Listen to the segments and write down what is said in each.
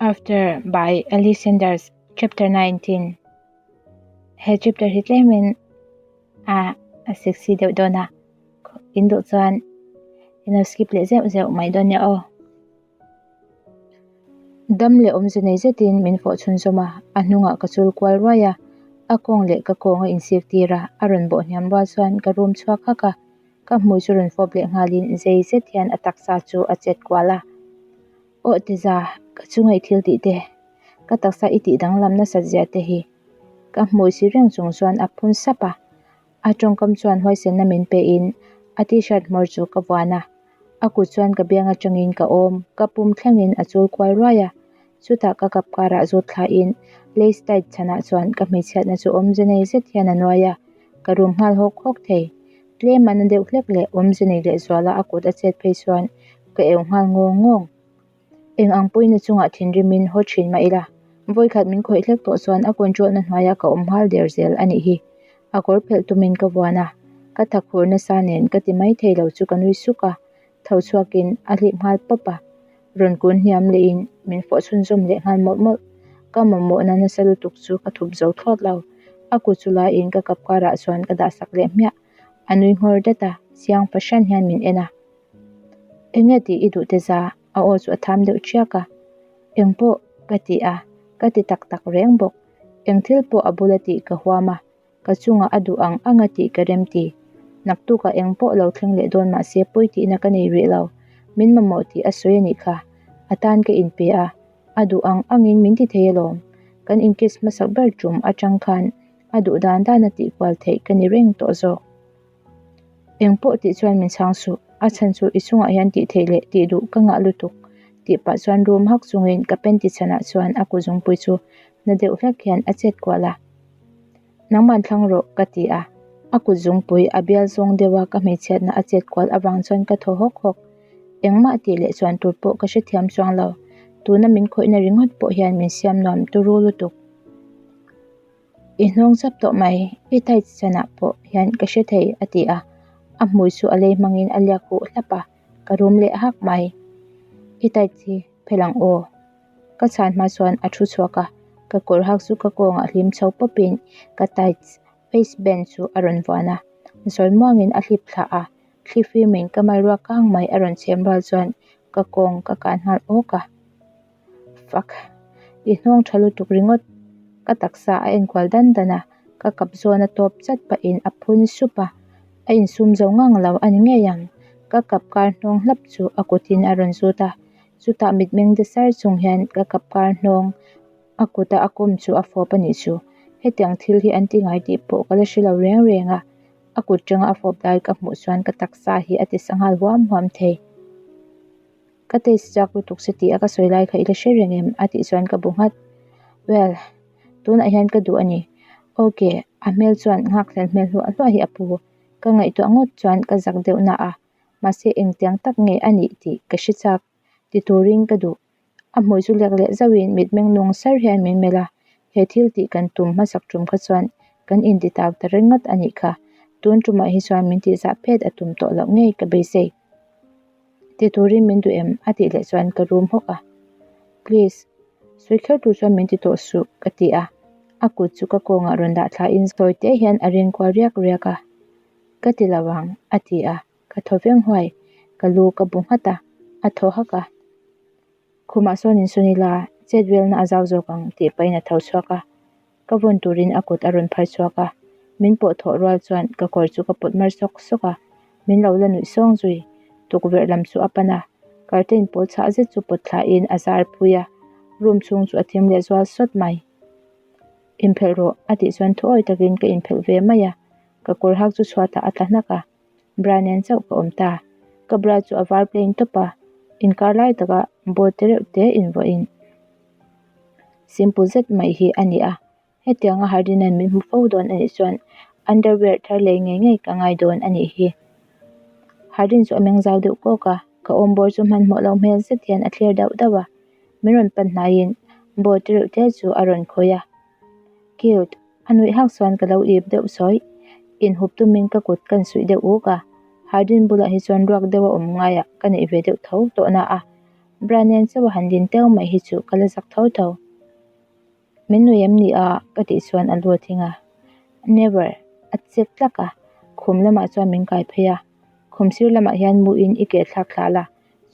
After by Ellie Sanders Chapter 19 He chapter hi tlemin a a sexy deuh dawn a, in duh chuan in lo skip leh zeuh zeuh mai dawn nia aw. Dam leh awmze nei zetin min fawh chhunzawm a, a hnungah ka chul kual ruai a, a kawng leh ka kawng a insik tir a, a rawn bawh hniam rual chuan ka rum chhuak hak a, ka hmui chu rawn fawp leh nghalin zei zet hian a taksa chu a chet kual a. Aw Teza, ka chunga i thil tih te, ka taksa i tih danglam nasat zia te hi. Ka hmui si reng chung chuan a phun sap a, a tawngkam chuan huaisenna min pein a t-shirt hmawr chu ka vuan a, a kut chuan ka biang atangin ka awm, ka pum thlengin a chul kual ruai a, chutah ka kap karah zawt thlain lace tight chhanah chuan ka hmeichhiatna chu awmze nei zet hian a nuai a, ka rum nghal hawk hawk thei. Tlem a na deuh hlek leh awmze nei lehzuala a kut a chet phei chuan ka eu nghal ngawng ngawng. Eng ang pawhin a chungah thinrimin haw thin mah ila, vawikhat min khawih hlek tawh chuan a control na hnuaiah ka awm nghal der zel a nih hi. A kawr phelh tumin ka vuan a, ka thak hur nasa nen ka ti mai thei lo chu ka nui suk a, tho chhuakin a hlip nghal pawp a, rawn kun hniam lehin min fawh chhunzawm leh nghal mawlh mawlh. Ka mamawhna nasa lutuk chu ka thup zo thlawt lo, a kut chu laiin ka kap karah chuan ka dah sak leh hmiah. A nui nghawr dat a, chiang fahran hian min en a. Enge tih i duh te za? A aw chu a tham deuh chiak a. Eng pawh ka ti a, ka ti tak tak reng bawk. Eng thil pawh a bula tih ka huam a, ka chungah a duh ang ang a tih ka rem ti. Naktukah eng pawh lo thleng leh dawn mah se pawi tihna ka nei rih lo. Min mamawh tih a sawi a nih kha. A tan ka inpe a, a duh ang angin min ti thei alawm. Kan inkiss hmasak ber tum atang khan a duh dan dan a tihkual theih ka ni reng tawh zawk. Eng pawh tih chuan min chhang suh, a chhan chu i chungah hian tih theih leh tih duh ka ngah lutuk tih pah chuan rum hak chungin ka panty chhanah chuan a kuzungpui chu na deuh hlek hian a chet kual a. Nangman thlang rawh ka ti a, a kutzungpui a bial zawng deuha ka hmeichhiatna a chet kual avang chuan ka thaw hawk hawk. Engmah tih leh chuan tur pawh ka hrethiam chuang lo, tuna min khawihna ringawt pawh hian min siam nuam turu lutuk. I hnawng chap tawh mai, i tight chanah pawh hian ka hre thei a ti a, a hmui chu a lei hmangin a liak huh hlap a, ka rum leh hak mai. I tight hi phel ang aw. Ka chhan hma chuan a thu chhuak a, ka kawr hak chu ka kawngah hlim chho pawpin ka tight face band chu a rawn vuan a, zawi muangin a hlip thla a, thli fimin ka malruak kang mai a rawn chhem rual chuan ka kawng ka kan nghal awk a. Fuck. I hnawng tha lutuk ringawt. Ka taksa a enkual dan dan a, ka kap zawn a tawp chat pahin a phun sup a, a insum zo ngang lo a ni ngei ang. Ka kap kar hnawng hlap chu a kutin a rawn zut a, chutah mitmeng de sar chung hian ka kap kar hnawng a kuta a kawm chu a fawp a nih chu. Hetiang thil hi an ti ngai tih pawh ka la hre lo reng reng a, a kut tanga a fawp lai ka hmuh chuan ka taksa hi a ti sanghal huam huam thei. Ka taste chak lutuk se tih a ka sawi lai kha i la hre reng em? a tih chuan ka bu nghat. Well, tunah hian ka duh a ni. Ok, a hmel chuan nghakhlel hmel hluah hluah hi a pu. Ka ngaihtuah ngawt chuan ka zak deuh na a, mahse engtiang tak nge a nih tih ka hre chak ti turin ka duh. A hmui chu lek leh zauhin mitmeng nung sar hian min melh a, he thil tih kan tum hmasak tum kha chuan kan inti tau ta ringawt a nih kha. Tun tumah hi chuan min tihzah phet a tum tawh loh ngei ka beisei. Ti turin min duh em? a tih leh chuan ka rum hawk a. Please, sawi kher tur chuan min ti tawh suh ka ti a, a kut chu ka kawngah rawn dah thlain sawi te hian a rin kual riak riak a. Ka ti lo ang a ti a, ka thaw veng huai, ka lu ka bu nghat a, a thaw hak a. Khumah sawn insawn ila, chet velna a zau zawk ang tih pahin a tho chhuak a. Ka vawn turin a kut a rawn phar chhuak a, min pawh thawh rual chuan ka kawr chu ka pawt mar sawk sawk a, min lo la nuih sawng zui. Tukverh lam chu a pan a, curtain pawl chhah zet chu pawt thlain a zar phui a, room chhung chu a thim leh zual sawt mai. Inphelh rawh a tih chuan thuawi takin ka inphelh ve mai a, ka kawr hak chu chhuatah a tla hnak a, bra nen chauh ka awm ta. Ka bra chu a var plain tawp a, inkar lai taka bow te reuh te invuahin simple zet mai hi a ni a, hetianga Hardin-a'n min hmu fo dawn a nih chuan underwear thar lei ngei ngei ka ngai dawn a nih hi. Hardin chu a meng zau deuh kawk a, ka awm bawr chu hmanhmawh lo hmel zet hian a thlir dauh dauh a, min rawn pan hnaiin bow te reuh te chu a rawn khawih a. Cute, a nuih hak chuan ka lo ip deuh sawi, inhup tumin ka kut ka insuih deuh uk a, Hardin bulah hi chuan ruak deuh a awm ngaiah ka neih ve deuh tho tawh na a. Bra nen chauh a han din teuh mai hi chu ka la zak tho tho. Min nui em ni a? Ka tih chuan a lu a thing a. Never! A chek tlak a, khum lamah chuan min kai phei a. Khum sir lamah hian mu in i ke thlak thlah la,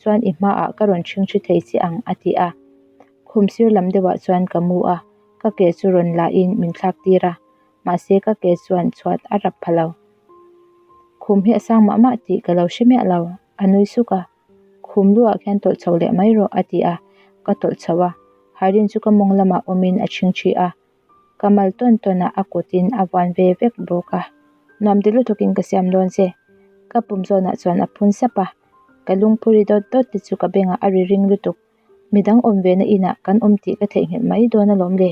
chuan i hmaah ka rawn ṭhing ṭhi thei che ang a ti a. Khum sir lam deuhah chuan ka mu a, ka ke chu rawn la in min thlak tir a, mahse ka ke chuan chhuat a rap pha lo. Khum hi a sang mah mah tih ka lo hre miah lo, a nui suk a. Khum luah khian tawlh chho leh mai rawh a ti a, ka tawlh chho a, Hardin chu ka mawng lamah awmin a ṭhing ṭhi a. Ka mal tawn tawn a, a kutin a vuan ve vek bawk a. Nuam ti lutukin ka siam dawn che. Ka pum zawnah chuan a phun sap a, ka lungphuri dawt dawt te chu ka bengah a ri ring lutuk. Midang awm ve na inah kan awm tih ka theihnghilh mai dawn alawm le.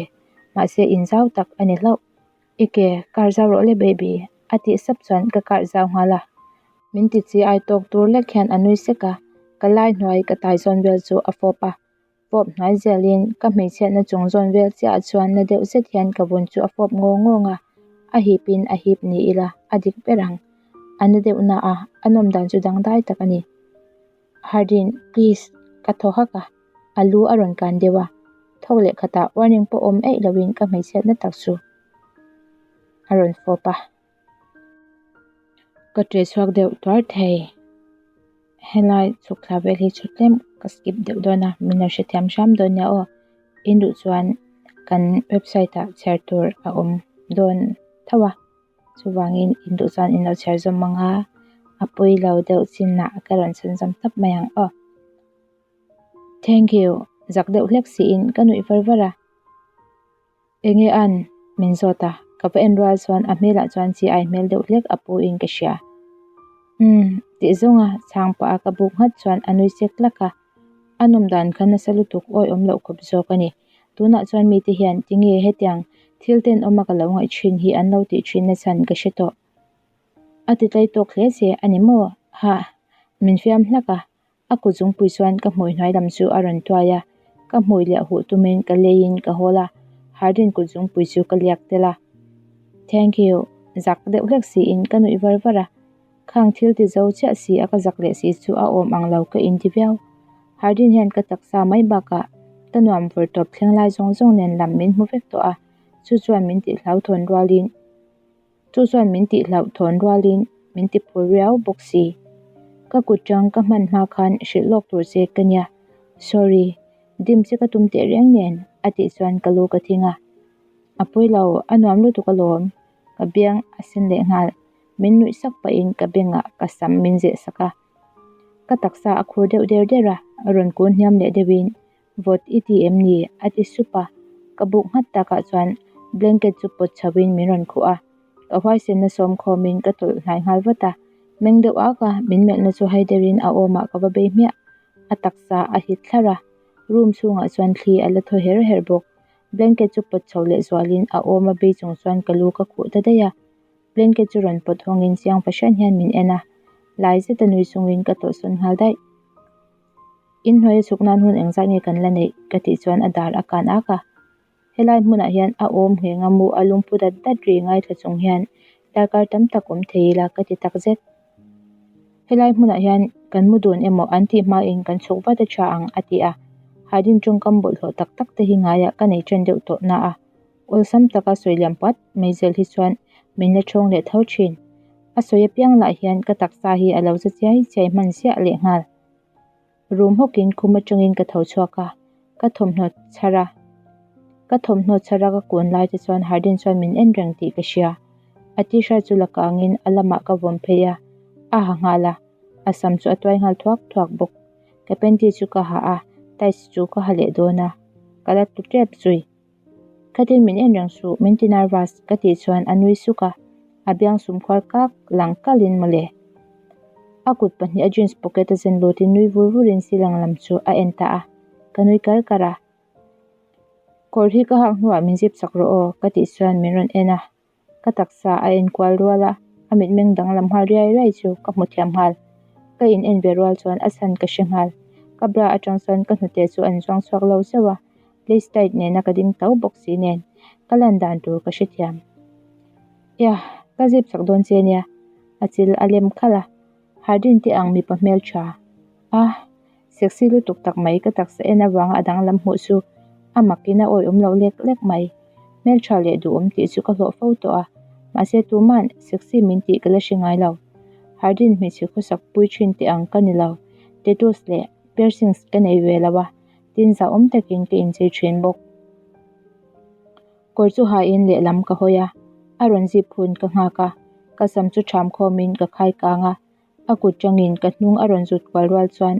Mahse inzau tak a ni hlauh. I ke, kar zau rawh le baby, a tih sap chuan ka kar zau nghal a. Min ti chi ai tawk tur lek hian a nui sek a, ka lai hnuai ka tai zawn vel chu a fawp a. Fawp hnuai zelin ka hmeichhiatna chung zawn vel chiah chuan na deuh zet hian ka vun chu a fawp ngawng ngawng a, a hipin a hip ni ila a dik ber ang. A na deuh na a, a nawm dan chu dangdai tak a ni. Hardin, please, ka thaw hak a, a lu a rawn kan deuh a, thawk leh khatah warning pawh awm eih loin ka hmeichhiatna tak chu a rawn fawp a. Ka ṭe chhuak deuh tuar thei. Helai chhuk thla vel hi chu tlem ka skip deuh dawn a, min lo hrethiam hram dawn nia aw. In duh chuan kan website ah chhiar tur a awm dawn tho a, chuvangin in duh chuan in lo chhiar zawm ang a, a pawi lo deuh chinah ka rawn chhunzawm tawp mai ang aw. Thank you, zak deuh hlek siin ka nuih var var a. Enge an? Min zawt a, ka va en rual chuan a hmelah chuan chi ai hmel deuh hlek a pu in ka hria. Umm, tih zawnga chhang pah a ka buk nghat chuan a nui sek hlak a, a nawm dan kha nasa lutuk awihawm loh khawp zawk a ni. Tunah chuan mite hian tinge hetiang thil tenawm a ka lo ngaih thin hi an lo tih thin na chhan ka hre tawh. A ti tlai tawk hle che a ni maw? Hah! Min fiam hlak a, A kut zungpui chuan ka hmui hnuai lam chu a rawn tuai a, ka hmui leh huh tumin ka leiin ka hawl a, Hardin kut zungpui chu ka liak tel a. Thank you, zak deuh hlek siin ka nuih var var a, khang thil ti zo chiah si a ka zak leh si chu a awm ang lo ka inti viau. Hardin hian ka taksa mai bakah ka nuam vawr tawp thleng lai zawng zawng nen lam min hmu vek tawh a, chu chuan min tih hlauhthawn rualin Chu chuan min tih hlauhthawn rualin min ti phur riau bawk si. Ka kut chang ka hman hma khan hrilh lawk tur che ka nia. Sorry, dim che ka tum teh reng nen a tih chuan ka lu ka thing a. A pawi lo, a nuam lutuk alawm. Ka biang a sen leh nghal. Min nuih sak pahin ka bengah ka sam min zeh sak a. Ka taksa a khur deuh der der a, rawn kun hniam leh deuhin Vawt i ti em ni? a ti sup a, ka buk nghat takah chuan blanket chu pawt chho in min rawn khuh a, ka huaisenna sawm khawmin ka tawlh hnai nghal vat a, meng deuh ak a, min melhna chu hai deuhin a awmah ka va bei hmiah, a taksa a hit thlarh a, room chhungah chuan thli a la thaw her her bawk, blanket chu pawt chho leh zualin a awma bei chung chuan ka lu ka khuh ta daih a, blanket chu rawn pawt hawngin chiang fahran hian min en a, lai zeta nui chungin ka tawlhsawn nghal daih. Inhnuai a chhuk nan hun engzat nge kan la neih ka tih chuan a dar a kan ak a. Helai hmunah hian a awm ngheng a mu a lungphu dat dat ri ngaithla chung hian darkar tam tak awm thei ila ka ti tak zet. Helai hmunah hian kan mu dun emaw an tih hmain kan chhuk vat a tha ang a ti a. Hahdin tawngkam bawlhhlawh tak tak te hi ngaiah ka nei ṭan deuh tawh na a. Awlsam taka sawi liam puat mai zel hi chuan min la ṭhawng leh tho ṭhin. A sawi apiang lah hian ka taksa hi a lo za chiai chiai hman ziah lehnghal. Rum hawkin khum atangin ka tho chhuak a, ka thawmhnaw chhar a, ka thawmhnaw chhar a ka kun lai te chuan Hardin chuan min en reng tih ka hria. A t-shirt chu la kangin a lamah ka vawm phei a, a ha nghal a, a sam chu a tuai nghal thuak thuak bawk. Ka panty chu ka ha a, tights chu ka ha leh dawn a, ka la tlu tep zui. Khatin min en reng suh, min ti nervous ka tih chuan a nui suk a, a biang sum khuar kak lang kalin mawle. A kut pahnih a jeans pocket a zen lutin nui vur vurin silang lam chu a en ta a, ka nui kar kar a. Kawr hi ka hak hnuah min zip chak rawh aw ka tih chuan min rawn en a. Ka taksa a enkual rual a, a mitmeng danglam nghal riai riai chu ka hmu thiam nghal. Ka in en ve rual chuan a chhan ka hre nghal. Ka bra atang chuan ka hnute chu an zuang chhuak lo zeuh a, lace tight nena ka ding tau bawk si nen ka lan dan tur ka hrethiam. Yah, ka zip chak dawn che nia, a chil a lem khalh a, Hardin te ang mipa hmeltha. Ah! Sexy lutuk tak mai ka taksa en avanga a danglam hmuh chu a makin a awihawm lo lek lek mai. Hmeltha leh duhawm tih chu ka hlawh fo tawh a, mahse tuman sexy min tih ka la hre ngai lo. Hardin hmeichhe khawsak pui thin teh ang ka ni lo, tattoos leh piercings ka nei ve lo a, tin zahawm takin ka inchei thin bawk. Kawr chu hain lehlam ka hawi a, a rawn zip hun ka nghak a, ka sam chu ṭham khawmin ka khai kang a, a kut ṭangin ka hnung a rawn zut kual rual chuan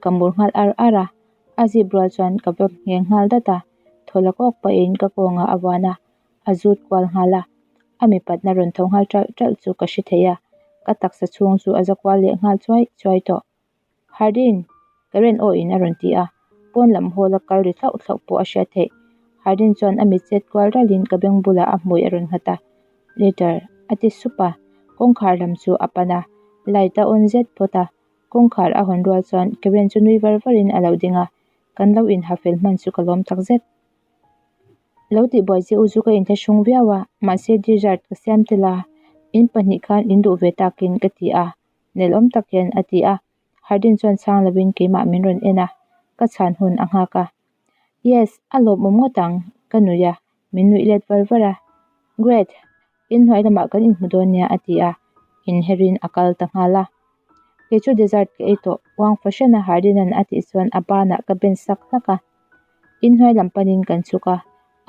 ka mur nghal ar ar a, a zip rual chuan ka va ngheng nghal dat a, thaw la kawk pahin ka kawngah a vuan a, a zut kual nghal a, a mipatna rawn tho nghal ṭalh ṭalh chu ka hre thei a, ka taksa chhung chu a za kual leh nghal chuai chuai tawh. Hardin! Karen aw in a rawn ti a, pawn lam hall a kal ri thlauh thlauh pawh a hriat theih. Hardin chuan a mit chet kual ralin ka beng bulah a hmui a rawn nghat a, Later! a ti sup a, kawngkhar lam chu a pan a, light a on zet phawt a, kawngkhar a hawn rual chuan Karen chu nui var varin a lo ding a, kan lo inha fel hman chu ka lawm tak zet. Lo tihbuai che u chu ka inthlahrung viau a, mahse dessert ka siam tel a, in pahnih khan in duh ve takin ka ti a. Nelawm tak hian a ti a, Hardin chuan chhang lovin keimah min rawn en a, ka chhan hun a nghak a. Yes, a lawmawm ngawt ang, ka nui a, min nuih let var var a. Great, inhnuai lamah kan inhmu dawn nia a ti a, inherin a kal ta nghal a. Kei chu dessert ka ei tawh, uang fahran a Hardin-a'n a tih chuan a banah ka ben sak hlak a. Inhnuai lam panin kan chhuk a,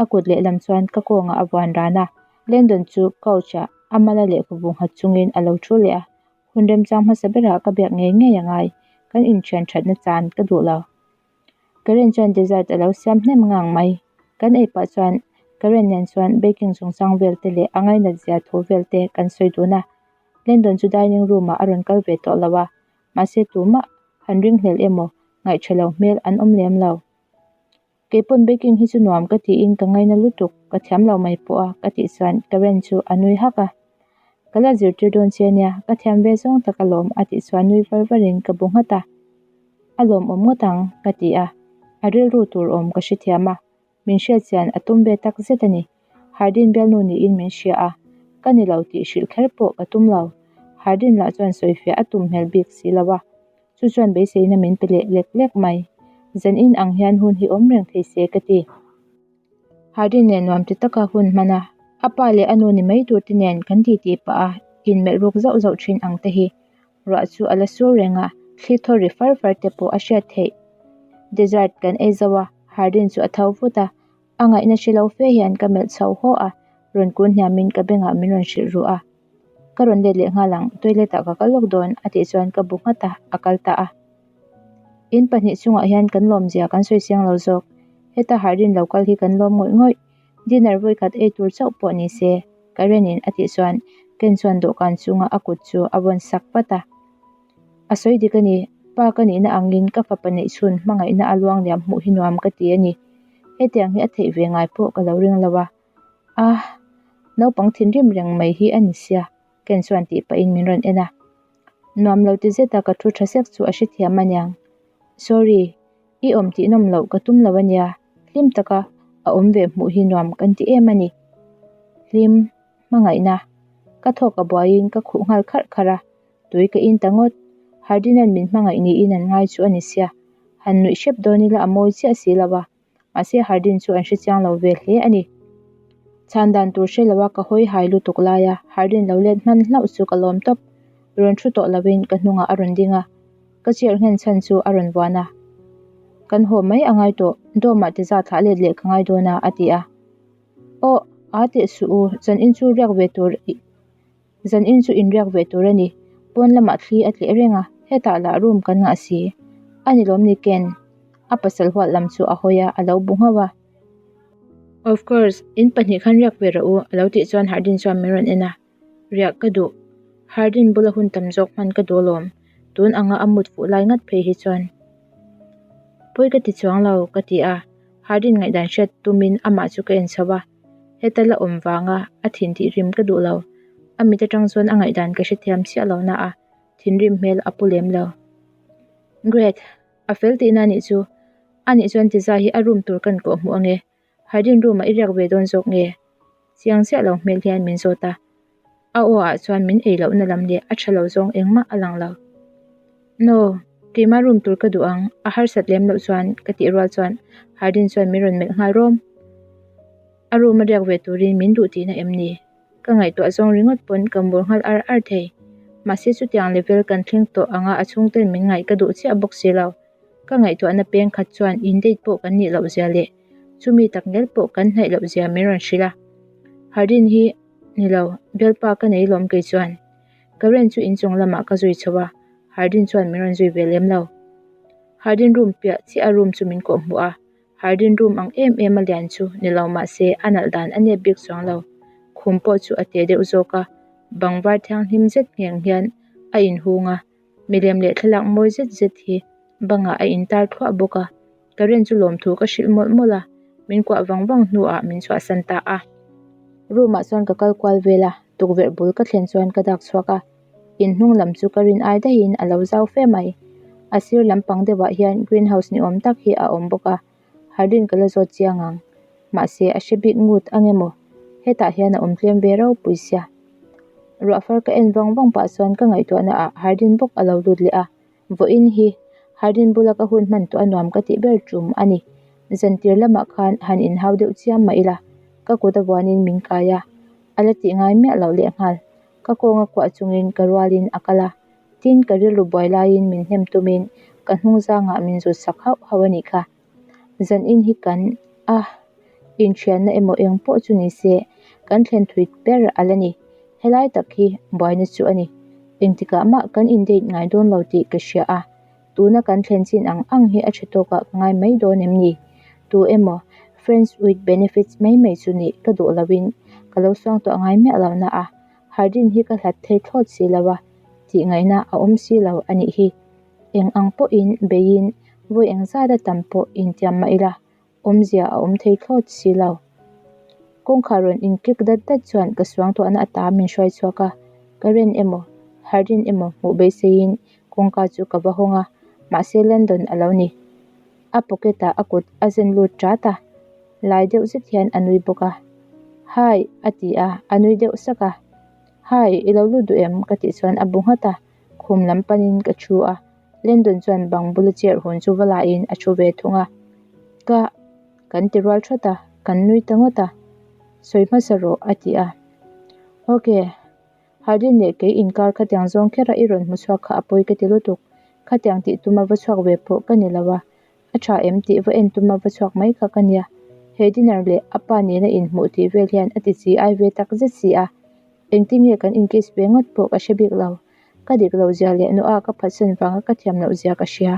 a kut lehlam chuan ka kawngah a vuan ran a, Landon chu couch-ah a mala lehkhabu nghat chungin a lo thu leh a, hun remchang hmasa berah ka biak ngei ngei a ngai, kan inthian thatna chan ka duh lo. Karen chuan dessert a lo siam hnem ngang mai, kan ei pah chuan Karen nen chuan baking chungchang vel te leh a ngainat zia thu vel te kan sawi dun a, Landon chu dining room-ah a rawn kal ve tawh lo a, mahse tumah han ringhlel emaw ngaihṭha lo hmel an awm lem lo. Kei pawn baking hi chu nuam ka tiin ka ngaina lutuk, ka thiam lo mai pawh a ka tih chuan Karen chu a nui hak a. Ka la zirtir dawn che nia, ka thiam ve zawng tak alawm a tih chuan nui var varin ka bu nghat a. A lawmawm ngawt ang ka ti a, a rilru tur awm ka hrethiam a, min hriatchian a tum ve tak zet a ni. Hardin bialnu niin min hria a, ka ni lo tih hrilh kher pawh ka tum lo. Hardin lah chuan sawifiah a tum hmel bik si lo a. Chu chuan beiseina min pe leh lek lek mai. Zan in ang hian hun hi awm reng thei se ka ti. Hardin nen nuam ti taka hun hman a, a pa leh a nu ni mai tur te nen kan ti tih pah a, inmelh ruk zauh zauh thin ang te hi. Ruah chu a la sur reng a, thli thaw ri far far te pawh a hriat theih. Dessert kan ei zauh a, Hardin chu a tho vut a, a ngaihna hre lo fe hian ka melh chho haw a, rawn kun hniamin ka bengah min rawn hrilh ruh a. Ka rawn let leh nghal ang, toilet ah ka kal lawk dawn a tih chuan ka bu nghat a, a kal ta a. In pahnih chungah hian kan lawmzia kan sawi chiang lo zawk, heta Hardin lo kal hi kan lawm ngawih ngawih, dinner vawi khat ei tur chauh pawh ni se, Karen in a tih chuan Ken chuan dawhkan chunga a kut chu a vawn sak vat a. A sawi dik a ni, pa ka nihna angin ka fapa neih chhun hmangaihna a luang liam hmuh hi nuam ka ti a ni, hetiang hi a theih ve ngai pawh ka lo ring lo a. Ah, naupang thinrim reng mai hi a ni sia, Ken chuan tih pahin min rawn en a. Nuam lo ti zeta ka thu tha sek chu a hrethiam aniang. Sorry, i awm tih nawm loh ka tum lo ania, hlim taka a awm ve hmuh hi nuam kan ti em a ni. Hlim, hmangaihna. Ka thawk a buaiin ka khuh nghal kharh kharh a, tui ka in ta ngawt. Hardina'n min hmangaih niin an ngai chu a ni sia, han nuih hrep dawn ila a mawi chiah si lo a. Mahse Hardin chu an hre chiang lo ve hle a ni. Chhan dan tur hre loa ka hawi hai lutuk laia Hardin lo let hman hlauh chu ka lawm tawp. Rawn thu tawh loin ka hnungah a rawn ding a, ka chair nghen chhan chu a rawn vuan a. Kan haw mai a ngai tawh, dawmah ti zat thlah let leh ka ngai dawn a, a ti a. Aw, aa teh suh u, zanin chu riak ve tur Zanin chu inriak ve tur a ni. Pawn lamah thli a tleh reng a, hetah lah room kan ngah si. A ni lawm ni Ken? A pasal huat lam chu a hawi a, a lo bu nghauh a. Of course, in pahnih khan riak ve rawh u, a lo tih chuan Hardin chuan min rawn en a. Riak ka duh. Hardin bula hun tam zawk hman ka duh alawm. Tun anga a mut fuh lai ngat phei hi chuan. Pawi ka ti chuang lo, ka ti a. Hardin ngaihdan hriat tumin amah chu ka en chho a. Heta la awm vanga a thin tih rim ka duh lo. A mit atang chuan a ngaihdan ka hrethiam chiah lo na a, thinrim hmel a pu lem lo. Great, a fel tihna anih chu. Anih chuan Tiza hi a room tur kan kawh hmuh ange. Hardin room ah i riak ve dawn zawk nge? Chiang chiah lo hmel hian min zawt a. A aw ah chuan min ei lohna lam leh a tha lo zawng engmah a lang lo. No. Keimah room tur ka duh ang, a harsat lem loh chuan ka tih rual chuan Hardin chuan min rawn melh nghal rawm. A room a riak ve turin min duh tihna em ni? Ka ngaihtuah zawng ringawt pawn ka mur nghal ar ar thei. Mahse chutiang level kan thleng tawh anga a chhungten min ngaih ka duh chiah bawk si lo. Ka ngaihtuahna peng khat chuan in date pawh kan nih loh zia leh chumi tak nel pawh kan hnaih loh zia min rawn hrilh a. Hardin hi ni lo, bialpa ka nei lawm kei chuan. Karen chu inchung lamah ka zui chho a, Hardin chuan min rawn zui ve lem lo. Hardin room piah chiah a room chu min kawh hmuh a, Hardin room ang em em a lian chu ni lo mah se a nalh dan a nep bik chuang lo. Khum pawh chu a te deuh zawk a, bang var thianghlim zet ngheng hian a inhung a, milem leh thlalak mawi zet zet hi bangah a intar thluah bawk a. Karen chu lawmthu ka hrilh mawlh mawlh a, min kuah vang vang hnuah min chhuahsan ta a. Room ah chuan ka kal kual vel a, tukverh bul ka thlen chuan ka dak chhuak a, in hnung lam chu ka rin ai daihin a lo zau fe mai. A sir lampang deuhah hian green house ni awm tak hi a awm bawk a, Hardin ka la zawt chiang ang. Mahse a hre bik ngut ang emaw? Hetah hian a awm tlem ve ropui sia. Ruah far ka en vang vang pah chuan ka ngaihtuahna ah Hardin bawk a lo lut leh a, Vawiin hi Hardin bula ka hun hman tawh a nuam ka tih ber tum a ni. Zantir lamah khan han inhau deuh chiam mah ila, ka kut a vuanin min kai a, a la tih ngai miah loh lehnghal. Ka kawnga kuah chungin ka rualin a kal a, tin ka rilru buai laiin min hnem tumin ka hnung zangah min zut sak hauh hauh a nih kha. Zanin hi kan a inthianna emaw eng pawh chu ni se kan thlen thui ber a la ni. Helai tak hi buaina chu a ni. Engtikah mah kan in date ngai dawn lo tih ka hria a, tuna kan thlen chin ang ang hi a tha tawkah ka ngai mai dawn em ni? Tu emaw friends with benefits mai mai chu nih ka duh loin ka lo suang tawh ngai miah lo na a, Hardin hi ka hlat thei thlawt si lo a, tih ngaihna a awm si lo a nih hi. Eng ang pawhin beiin vawi eng zat a tam pawh intiam mah ila awmzia a awm thei thlawt si lo. Kawngkhar rawn inkik dat dat chuan ka suangtuahna ata min hruai chhuak a, Karen emaw Hardin emaw hmuh beiseiin kawngka chu ka va hawng a, mahse Landon a lo ni. A pocket ah a kut a zen lut ṭat a, lai deuh zet hian a nui bawk a. Hi a ti a, a nui deuh sak a. Hi i lo lut duh em? ka tih chuan a bu nghat a. Khum lam panin ka thu a, Landon chuan bang bula chair hun chu va lahin a thu ve thung a. Ka kan ti rual thawt a, kan nui ta ngawt a. Sawi hmasa rawh a ti a. Ok, Hardin leh kei inkar khatiang zawng kher a i rawn hmu chhuak kha a pawi ka ti lutuk. Khatiang tih tuma va chhuak ve pawh ka ni lo a, a tha em tih va en tuma va chhuak mai kha ka nia. He dinner leh a pa nena inhmuh tih vel hian a ti chi ai ve tak zet si a. Engtin nge kan inkiss ve ngawt pawh ka hre bik lo. Ka dik loh zia leh Noah ka phatsan vanga ka thiam loh zia ka hria.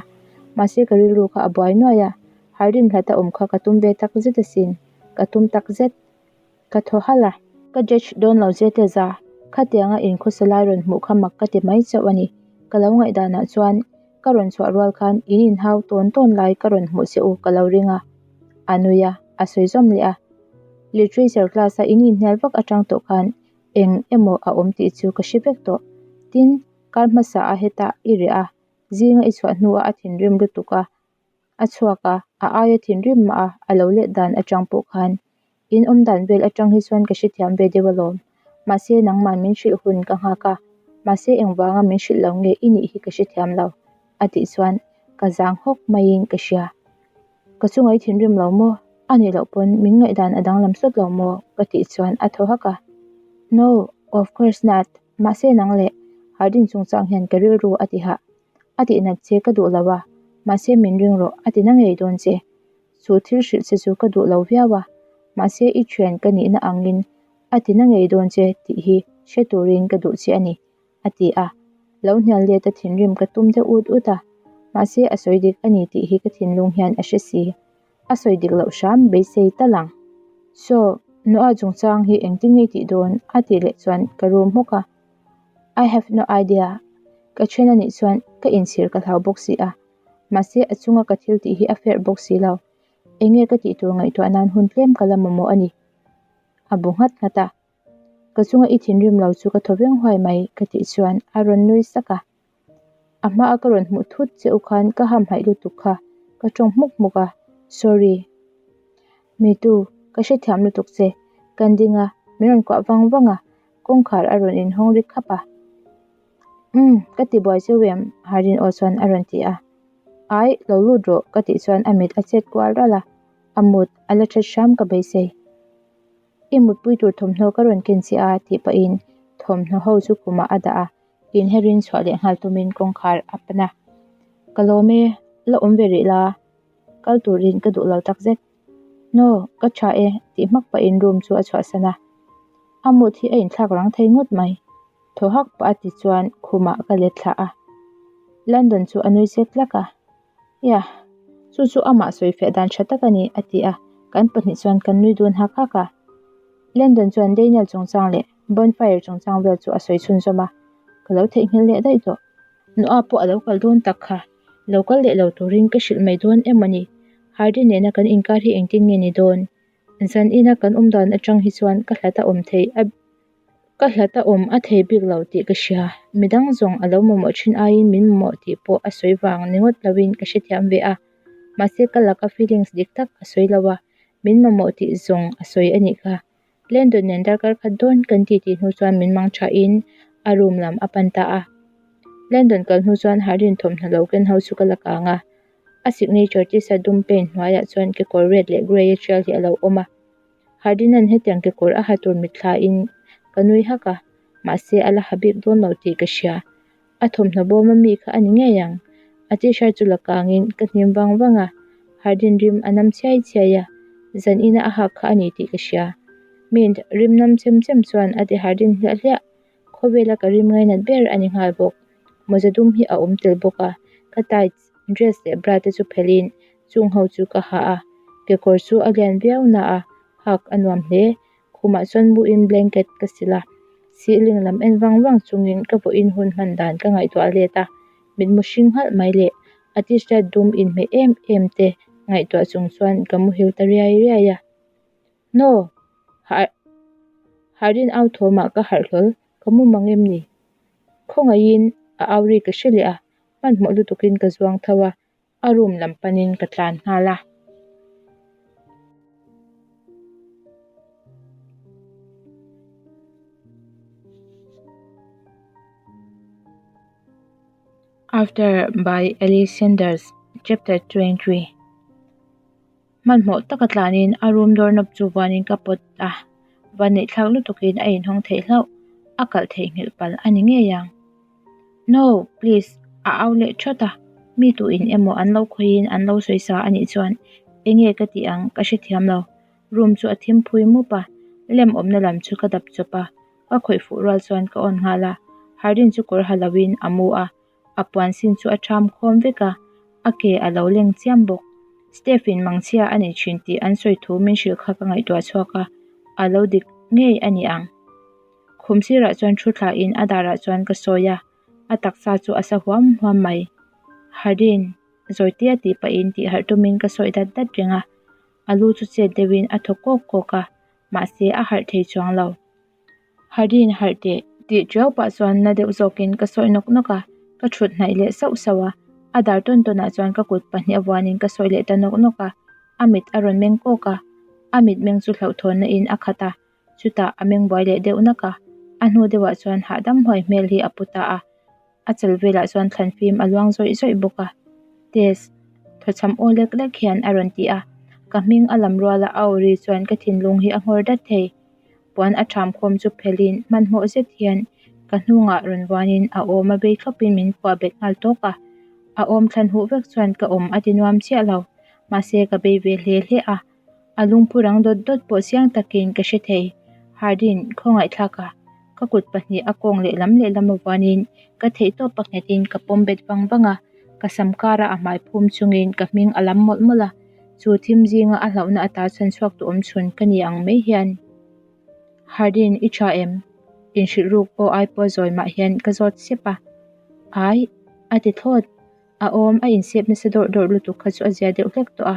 Mahse ka rilru kha a buai nuai a, Hardin hlata awm kha ka tum ve tak zet asin. Ka tum tak zet. Ka thaw halh a. Ka judge dawn lo che te za. Khatianga inkhawsa lai rawn hmuh kha mak ka ti mai chauh a ni. Ka lo ngaihdanah chuan ka rawn chhuah rual khan in inhau tawn tawn lai ka rawn hmuh che u ka lo ring a. A nui a, a sawi zawm leh a. Literature class a in inhnial vak atang tawh khan eng emaw a awm tih chu ka hre vek tawh. Tin, kar hmasa a hetah i reh a, zinga i chhuah hnuah a thinrim lutuk a, a chhuak a, a aia thinrim mah a, a lo let dan atang pawh khan in awm dan vel atang hi chuan ka hrethiam ve deuh alawm. Mahse nangman min hrilh hun ka nghak a, mahse engvanga min hrilh lo nge i nih hi ka hrethiam lo, a tih chuan ka zang hawk maiin ka hria. Ka chunga i thinrim lo maw? A nih loh pawn min ngaihdan a danglam sawt lo maw? Ka tih chuan a thaw hak a. No, of course not. Mahse nang leh Hardin chungchang hian ka rilru a ti hah. A tihnat che ka duh lo a, mahse min ring rawh a ti na ngei dawn che. Chu thil hrilh che chu ka duh lo viau a, mahse i thian ka nihna angin a ti na ngei dawn che tih hi hre turin ka duh che a ni. a ti a, lo hnial let a thinrim ka tum deuh ut ut a, mahse a sawi dik a ni tih hi ka thinlung hian a hre si, a sawi dik loh hram beisei tal ang. So, Noah chungchang hi engtin nge tih dawn? a tih leh chuan ka rum hmawk a, I have no idea, ka then a nih chuan ka inchhir ka hlau bawk si a, mahse a chunga ka thil tih hi a fair bawk si lo, enge ka tih tur ngaihtuah nan hun tlem ka la mamawh a ni, a bu nghat nghat a. Ka chunga i thinrim lo chu ka thaw veng huai mai ka tih chuan a rawn nui sak a. A hmaa ka rawn hmuh thut che u khan ka hamhaih lutuk kha ka tawng hmuk hmuk a, sorry. Mitu, ka hrethiam lutuk che, kan ding a, min rawn kuah vang vang a, kawngkhar a rawn inhawng ri khap a. Umm, ka ti buai cheu em? Harin aw chuan a rawn ti a. Ai, lo lut rawh ka tih chuan a mit a chet kual ralh a, a mut a la that hram ka beisei. I mutpui tur thawmhnaw ka rawn ken che a tih pahin thawmhnaw ho chu khumah a dah a, inherin chhuah leh nghal tumin kawngkhar a pan a. Ka lawm e, la awm ve rih la, kal turin ka duh lo takzet. No, ka tha e tih hmak pahin room chu a chhuahsan a. A mut hi a inthlak rang thei ngawt mai. Thaw hak pah a ti chuan khumah ka let thlah a. London chu a nui sek tlak a. Ia, chu chu amah sawi fiah dan tha tak a ni, a ti a, kan pahnih chuan kan nui dun hak hak a. Landon chuan Daniel chungchang leh bonfire chungchang vel chu a sawi chhunzawm a, ka lo theihnghilh leh daih tawh. Noah pawh a lo kal dawn tak kha, lo kal leh lo turin ka hrilh mai dawn em a ni? Hardy nena kan inkar hi engtin nge ni dawn? Zan ina kan awm dan atang hi chuan ka hlat a awm thei a ka hlat a awm a thei bik lo tih ka hria. Midang zawng a lo mamawh thin aiin min mamawh tih pawh a sawi vang ni ngawt loin ka hrethiam ve a. Mahse ka laka feelings dik tak a sawi lo a, min mamawh tih zawng a sawi a nih kha. Landon nen darkar khat dawn kan ti tih hnu chuan min mang thain a room lam a pan ta a. Landon kal hnu chuan Hardin thawmhnaw lo ken ho chu ka la kang a. A signature t-shirt dum paint hnuaiah chuan kekawr red leh grey a tial hi a lo awm a. Hardin-a'n hetiang kekawr a ha tur mitthlain ka nui hak a, mahse a la ha bik dawn lo tih ka hria. A thawmhnaw bawm a mi kha a ni ngei ang. A t-shirt chu la kangin ka hnim vang vang a, Hardin rim a nam chiai chiai a, zan ina a hak kha a ni tih ka hria. Mint rim nam chem chem chuan a ti Hardin hliah hliah. Khawvela ka rim ngainat ber a ni nghal bawk. Mawza dum hi a awm tel bawk a, ka tights, dress leh bra te chu phelhin chung ho chu ka ha a, kekawr chu a lian viau na a, hak a nuam hle. Khumah chuan buhin blanket ka sil a, ceiling lam en vang vang chungin ka vawiin hun hman dan ka ngaihtuah let a, mitmu hring nghalh mai leh a t-shirt dum inhmeh em em te ngaihtuah chung chuan ka muhil ta riai riai a. No! Harin au thawmah ka harh hlawl, ka mu mang em ni? Khawngaihin a au ri ka hre leh a, hmanhmawh lutukin ka zuang tho a, a room lam panin ka tlan nghal a. After by Ellie Sanders Chapter 23 Hmanhmawh taka tlanin a room door knob chu vuanin ka pawt a, vanneih thlak lutukin a inhawng theih hlauh, a kalh theihnghilh palh a ni ngei ang. No, please, a au leh thawt a, mi tu in emaw an lo khawihin an lo sawi sa a nih chuan enge ka tih ang ka hrethiam lo. Room chu a thim phui mup a, lem awmna lam chu ka dap chawp a, ka khawih fuh rual chuan ka on nghal a, Hardin chu kawr ha loin a mu a, a puan sin chu a ṭham khawm vek a, a ke a lo leng chiam bawk. Steph-in mangchhia a nei ṭhin tih an sawi thu min hrilh kha ka ngaihtuah chhuak a, a lo dik ngei a ni ang. Khum sirah chuan thu thlain a darah chuan ka sawi a, a taksa chu a sa huam huam mai. Hardin, zawitia tih pahin tih harh tumin ka sawi dat dat reng a, a lu chu chet deuhin a thaw kawk kawk a, mahse a harh thei chuang lo. Hardin harh teh tih tiau pah chuan na deuh zawkin ka sawi nawk nawk a, ka thut hnaih leh sauh sauh a, a dar tawn tawn ah chuan ka kut pahnih a vuanin ka sawi leh ta nawk nawk a, a mit a rawn meng kawk a, a mit meng chu hlauhthawnna in a khat a, chutah a meng buai leh deuh nak a, a hnu deuhah chuan hahdam huai hmel hi a pu ta a. A chal velah chuan thlan fim a luang zawih zawih bawk a, Tess, thawchham aw lek lek hian a rawn ti a, ka hming a lam ruala a aw ri chuan ka thinlung hi a nghawr dat thei. Puan a ṭham khawm chu phelhin hmanhmawh zet hian ka hnungah rawn vuanin a awm a bei thlawpin min kuah bet nghal tawk a, a awm thlan huh vek chuan ka awm a ti nuam chiah lo, mahse ka bei ve hle hle a, a lungphu rang dawt dawt pawh chiang takin ka hre thei. Hardin, khawngaihthlak a. Ka kut pahnih a kawng lehlam lehlam avuanin ka theihtawp a nghetin ka pawm bet vang vang a, ka sam kara a hmai phum chungin ka hming a lam mawlh mawlh a, chu thim zinga a hlauhna ata chhan chhuak tu awm chhun ka ni ang mai hian Hardin i tha em? Inhrilh ruk aw ai pawh zawi mah hian ka zawt sep a, Ai a ti thlawt. A awm a insep nasa dawrh dawrh lutuk kha chu a zia deuh hlek tawh a,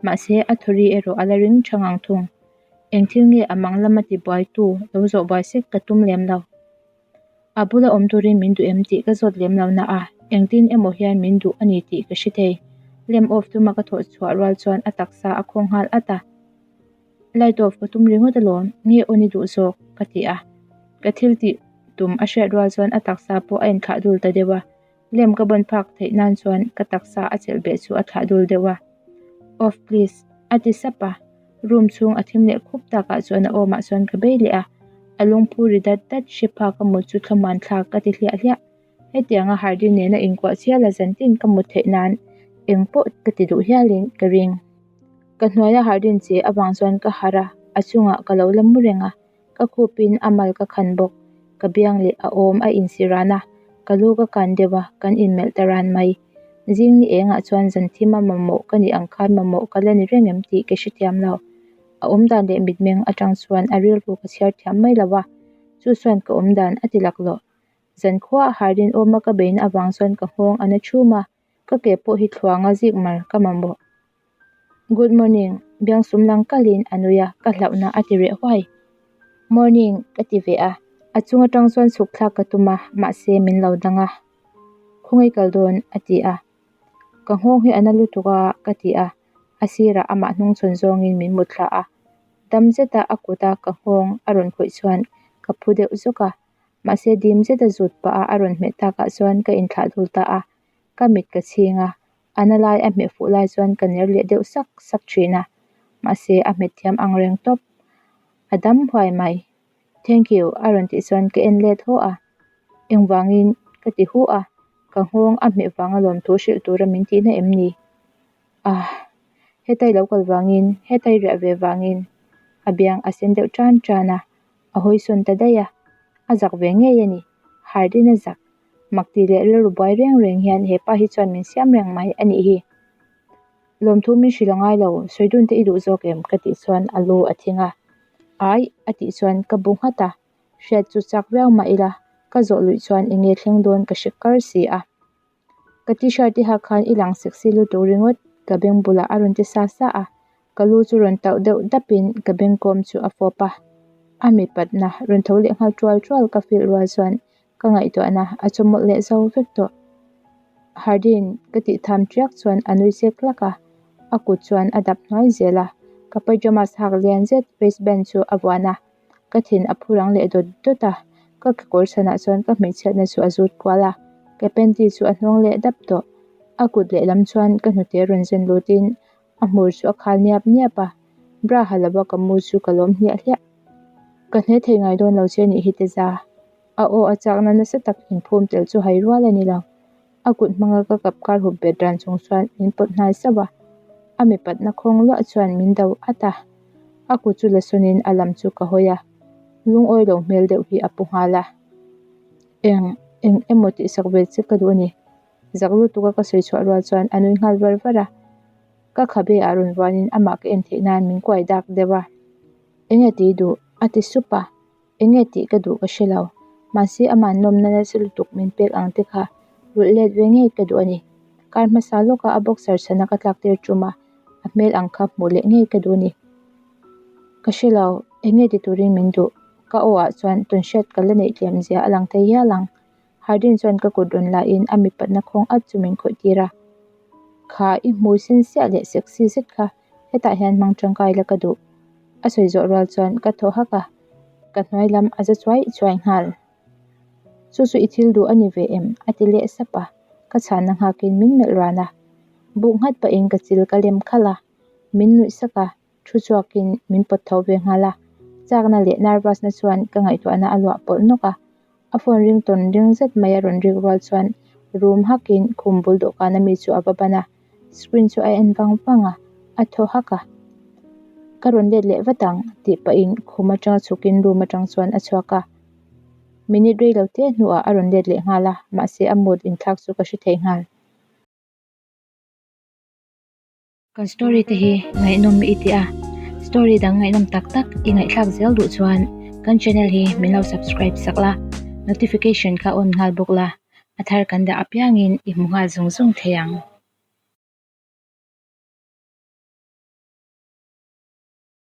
mahse a thawri erawh a la ring tha ngang thung. Eng thil nge a mang lama tibuaitu lo zawh buai sek ka tum lem lo. A bula awm turin min duh em tih ka zawt lem lo na a, engtin emaw hian min duh a ni tih ka hre thei. Lem off tuma ka thawh chhuah rual chuan a taksa a khawng nghal at a. Light off ka tum ringawt alawm, nge aw ni duh zawk? ka ti a. Ka thil tih tum a hriat rual chuan a taksa pawh a inthlah dul ta deuh a. Lem ka bawn phak theih nan chuan ka taksa a chelh beh chu a thlah dul deuh a. Off please, a ti sap a. Room chhung a thim leh khup takah chuan a awmah chuan ka bei leh a. A lungphu ri dat dat hre phak a mut chu thlamuan thlak ka ti hliah hliah. Hetianga Hardin nena inkuah chiala zantin ka mut theih nan eng pawh ka ti duh hialin ka ring. Ka hnuaia Hardin che avang chuan ka harh a, a chungah ka lo la mu reng a. Ka khupin a mal ka khan bawk. Ka biang leh a awm a insi ran a, ka lu ka kan deuh a, kan inmelh ta ran mai. Zing ni engah chuan zan thima mamawh ka nih ang khan mamawh ka la ni reng em tih ka hrethiam lo. A awmdan leh mitmeng atang chuan a rilru ka chhiar thiam mai lo a, chu chuan ka awmdan a ti laklawh. Zankhua a harin awma ka beina avang chuan ka nghawng a na thum a, ka ke pawh hi thluanga zik mar ka mamawh. Good morning, biangsum lang kalin a nui a, ka hlauhna a ti reh huai. Morning, ka ti ve a, a chung atang chuan chhuk thlak ka tum a, mahse min lo dang a. Khawngaih kal dawn, a ti a. Ka nghawng hi a na lutuk a, ka ti a, a sirah amah hnungchhawn zawngin min mut thla a. Dam zeta a kuta ka nghawng a rawn khawih chuan ka phu deuh zawk a, mahse dim zeta zut pah a a rawn hmeh takah chuan ka inthlah dul ta a, ka mit ka chhing a, a na lai a hmeh fuh lai chuan ka ner leh deuh sak sak thin a, mahse a hmet thiam ang reng tawp. A dam huai mai. Thank you a rawn tih chuan ka en let haw a, engvangin ka ti hu a, ka nghawng a hmeh vanga lawmthu hrilh tura min tihna em ni? Ah, hetai lo kal vangin, hetai riah ve vangin a biang a sen deuh tan tan a, a hawi sawn ta daih a, a zak ve ngei a ni, Hardin a zak. Mak tih leh rilru buai reng reng hian he pa hi chuan min siam reng mai a nih hi. Lawmthu min hrilh a ngai lo, sawi dun te i duh zawk em? ka tih chuan a lu a thing a. Ai, a tih chuan ka bu nghat a, hriat chu chak viau mah ila, ka zawh luih chuan eng nge thleng dawn ka hre kar si a. Ka t-shirt i hak khan i lang sexy lutuk ringawt, ka beng bulah a rawn ti sa sa a. Ka lu chu rawn tauh deuh dapin ka bengkawm chu a fawp a. A mipatna rawn tho leh nghal tual tual ka feel rual chuan ka ngaihtuahna a chawmawlh leh zo vek tawh. Hardin ka tih tham tiak chuan a nui sek hlak a, a kut chuan a dap hnuai zel a. Ka pyjamas hak lian zet waistband chu a vuan a. Ka thin a phu rang leh dawt dawt a, ka kekawr chhanah chuan ka hmeichhiatna chu a zut kual a, ka panty chu a hnawng leh dap tawh. A kut lehlam chuan ka hnute rawn zen lutin a hmur chu a khal niap niap a, bra ha lova ka mu chu ka lawm hliah hliah. Ka hne thei ngai dawn lo che nih hi Teza. A aw a chakna nasa tak inphum tel chu hai rual a ni lo. A kut hmanga ka kap kar hup bet ran chung chuan min pawt hnai sauh a, a mipatna khawng luah chuan min do at a. A kut chu la sawnin a lam chu ka hawi a, lungawi lo hmel deuh hi a pu nghal a. Eng, eng emaw tihsak ve che ka duh a ni. Zak lutuka ka sawi chhuah rual chuan a nui nghal var var a. Ka khabe ah rawn vuanin amah ka en theih nan min kuai dak deuh a. Enge tih duh? a ti sup a. Enge tih ka duh ka hre lo. Mahse amah nawmna nasa lutuk min pek ang te kha rulh let ve ngei ka duh a ni. Kar hmasa lawka a boxer chhana ka tlak tir tum a, a hmel ang kha hmuh leh ngei ka duh a ni. Ka hre lo, enge ti turin min duh? Ka aw ah chuan tawnhriat ka la neih tlem zia a lang thei hial ang. Hardin chuan ka kut rawn lahin a mipatna khawng at chu min khawih tir a. Kha i hmui sen siah leh sexy zet kha hetah hian hmang tangkai la ka duh. A sawi zawh rual chuan ka thaw hak a, ka hnuai lam a za chuai chuai nghal. Chu chu i thil duh a ni ve em? a ti leh sap a, ka chhanna nghakin min melh ran a. Buk nghat pahin ka chil ka lem khalh a, min nuih sak a. Thu chhuakin min pawt tho ve nghal a, chakna leh nervous na chuan ka ngaihtuahna a luah pawlh nawk a. A phone ring tawn ring zet mai a rawn rik rual chuan room hakin khum bul dawhkan ami chu a va ban a, screen chu a en vang vang a, a thaw hak a. Ka rawn let leh vat ang tih pahin khum atanga chhukin room atang chuan a chhuak a. Minute rei lo te hnuah a rawn let leh nghal a, mahse a mood inthlak chu ka hre thei nghal. Kan story te hi ngaihnawm i ti a, story dang ngaihnawm tak tak i ngaihthlak zel duh chuan kan channel hi min lo subscribe sak la, notification kha on nghal bawk la, a thar kan dah apiangin i hmu nghal zung zung thei ang.